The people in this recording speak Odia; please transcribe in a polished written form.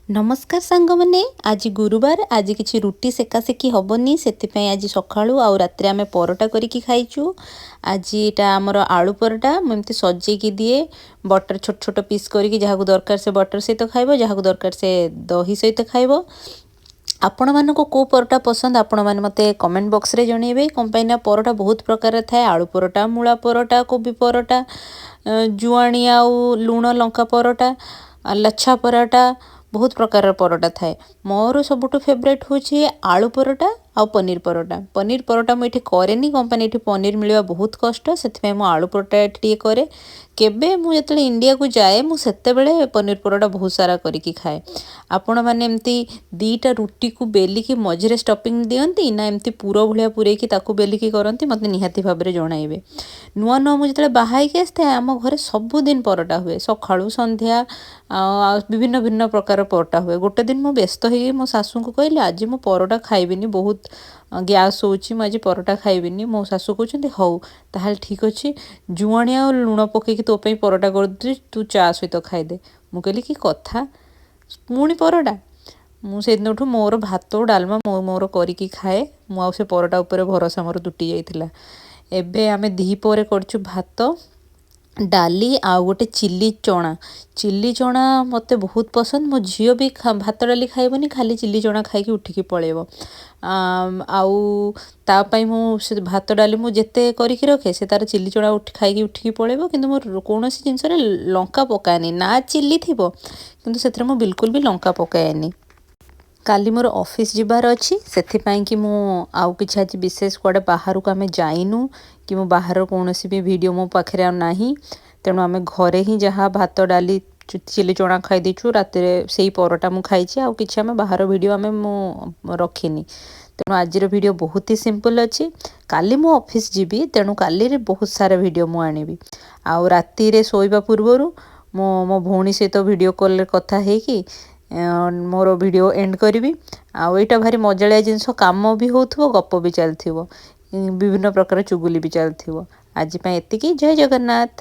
ନମସ୍କାର ସାଙ୍ଗମାନେ, ଆଜି ଗୁରୁବାର। ଆଜି କିଛି ରୁଟି ସେକାସେକି ହେବନି, ସେଥିପାଇଁ ଆଜି ସକାଳୁ ଆଉ ରାତିରେ ଆମେ ପରଟା କରିକି ଖାଇଛୁ। ଆଜି ଏଇଟା ଆମର ଆଳୁ ପରଟା। ମୁଁ ଏମିତି ସଜେଇକି ଦିଏ ବଟର ଛୋଟ ଛୋଟ ପିସ୍ କରିକି। ଯାହାକୁ ଦରକାର ସେ ବଟର ସହିତ ଖାଇବ, ଯାହାକୁ ଦରକାର ସେ ଦହି ସହିତ ଖାଇବ। ଆପଣମାନଙ୍କୁ କେଉଁ ପରଟା ପସନ୍ଦ, ଆପଣମାନେ ମୋତେ କମେଣ୍ଟ ବକ୍ସରେ ଜଣାଇବେ। କ'ଣ ପାଇଁ ନା ପରଟା ବହୁତ ପ୍ରକାରର ଥାଏ: ଆଳୁ ପରଟା, ମୂଳା ପରଟା, କୋବି ପରଟା, ଜୁଆଣି ଆଉ ଲୁଣ ଲଙ୍କା ପରଟା, ଲଚ୍ଛା ପରଟା, ବହୁତ ପ୍ରକାରର ପରଟା ଥାଏ। ମୋର ସବୁଠୁ ଫେଭରେଟ୍ ହେଉଛି ଆଳୁ ପରଟା ଆଉ ପନିର ପରଟା। ପନିର ପରଟା ମୁଁ ଏଠି କରେନି, କ'ଣ ପାଇଁ ଏଠି ପନିର ମିଳିବା ବହୁତ କଷ୍ଟ। ସେଥିପାଇଁ ମୁଁ ଆଳୁ ପରଟା ଏଠି ଟିକେ କରେ। କେବେ ମୁଁ ଯେତେବେଳେ ଇଣ୍ଡିଆକୁ ଯାଏ, ମୁଁ ସେତେବେଳେ ପନିର ପରଟା ବହୁତ ସାରା କରିକି ଖାଏ। ଆପଣମାନେ ଏମିତି ଦୁଇଟା ରୁଟିକୁ ବେଲିକି ମଝିରେ ଷ୍ଟଫିଂ ଦିଅନ୍ତି ନା ଏମିତି ପୁର ଭଳିଆ ପୂରେଇକି ତାକୁ ବେଲିକି କରନ୍ତି, ମୋତେ ନିହାତି ଭାବରେ ଜଣାଇବେ। ନୂଆ ନୂଆ ମୁଁ ଯେତେବେଳେ ବାହା ହେଇକି ଆସିଥାଏ, ଆମ ଘରେ ସବୁଦିନ ପରଟା ହୁଏ। ସକାଳୁ, ସନ୍ଧ୍ୟା ଆଉ ବିଭିନ୍ନ ଭିନ୍ନ ପ୍ରକାର ପରଟା ହୁଏ। ଗୋଟେ ଦିନ ମୁଁ ବ୍ୟସ୍ତ ହେଇକି ମୋ ଶାଶୁଙ୍କୁ କହିଲି, "ଆଜି ମୁଁ ପରଟା ଖାଇବିନି, ବହୁତ ଗ୍ୟାସ୍ ହେଉଛି, ମୁଁ ଆଜି ପରଟା ଖାଇବିନି।" ମୋ ଶାଶୁ କହୁଛନ୍ତି, "ହଉ ତାହେଲେ ଠିକ୍ ଅଛି, ଜୁଆଣି ଆଉ ଲୁଣ ପକେଇକି ତୋ ପାଇଁ ପରଟା କରିଦେଉଛି, ତୁ ଚା ସହିତ ଖାଇଦେ।" ମୁଁ କହିଲି, "କି କଥା, ପୁଣି ପରଟା?" ମୁଁ ସେଦିନଠୁ ମୋର ଭାତ ଡାଲମା ମୁଁ ମୋର କରିକି ଖାଏ। ମୁଁ ଆଉ ସେ ପରଟା ଉପରେ ଭରସା ମୋର ତୁଟି ଯାଇଥିଲା। ଏବେ ଆମେ ଦ୍ୱିପହରେ କରିଛୁ ଭାତ, ଡାଲି ଆଉ ଗୋଟେ ଚିଲି ଚଣା। ଚିଲି ଚଣା ମୋତେ ବହୁତ ପସନ୍ଦ। ମୋ ଝିଅ ବି ଭାତ ଡାଲି ଖାଇବନି, ଖାଲି ଚିଲି ଚଣା ଖାଇକି ଉଠିକି ପଳେଇବ। ଆଉ ତା ପାଇଁ ମୁଁ ସେ ଭାତ ଡାଲି ମୁଁ ଯେତେ କରିକି ରଖେ, ସେ ତାର ଚିଲି ଚଣା ଖାଇକି ଉଠିକି ପଳେଇବ। କିନ୍ତୁ ମୁଁ କୌଣସି ଜିନିଷରେ ଲଙ୍କା ପକାଏନି। ନା ଚିଲି ଥିବ, କିନ୍ତୁ ସେଥିରେ ମୁଁ ବିଲକୁଲ ବି ଲଙ୍କା ପକାଏନି। କାଲି ମୋର ଅଫିସ୍ ଯିବାର ଅଛି, ସେଥିପାଇଁ କି ମୁଁ ଆଉ କିଛି ଆଜି ବିଶେଷ କୁଆଡ଼େ ବାହାରକୁ ଆମେ ଯାଇନୁ କି ମୁଁ ବାହାର କୌଣସି ବି ଭିଡ଼ିଓ ମୋ ପାଖରେ ଆଉ ନାହିଁ। ତେଣୁ ଆମେ ଘରେ ହିଁ ଯାହା ଭାତ, ଡାଲି, ଚିଲି ଚଣା ଖାଇ ଦେଇଛୁ। ରାତିରେ ସେଇ ପରଟା ମୁଁ ଖାଇଛି। ଆଉ କିଛି ଆମେ ବାହାର ଭିଡ଼ିଓ ମୁଁ ରଖିନି। ତେଣୁ ଆଜିର ଭିଡ଼ିଓ ବହୁତ ହି ସିମ୍ପଲ୍ ଅଛି। କାଲି ମୁଁ ଅଫିସ୍ ଯିବି, ତେଣୁ କାଲିରେ ବହୁତ ସାରା ଭିଡ଼ିଓ ମୁଁ ଆଣିବି। ଆଉ ରାତିରେ ଶୋଇବା ପୂର୍ବରୁ ମୁଁ ମୋ ଭଉଣୀ ସହିତ ଭିଡ଼ିଓ କଲ୍ରେ କଥା ହେଇକି ମୋର ଭିଡ଼ିଓ ଏଣ୍ଡ କରିବି। ଆଉ ଏଇଟା ଭାରି ମଜାଳିଆ ଜିନିଷ, କାମ ବି ହେଉଥିବ, ଗପ ବି ଚାଲିଥିବ, ବିଭିନ୍ନ ପ୍ରକାର ଚୁଗୁଲି ବି ଚାଲିଥିବ। ଆଜି ପାଇଁ ଏତିକି। ଜୟ ଜଗନ୍ନାଥ।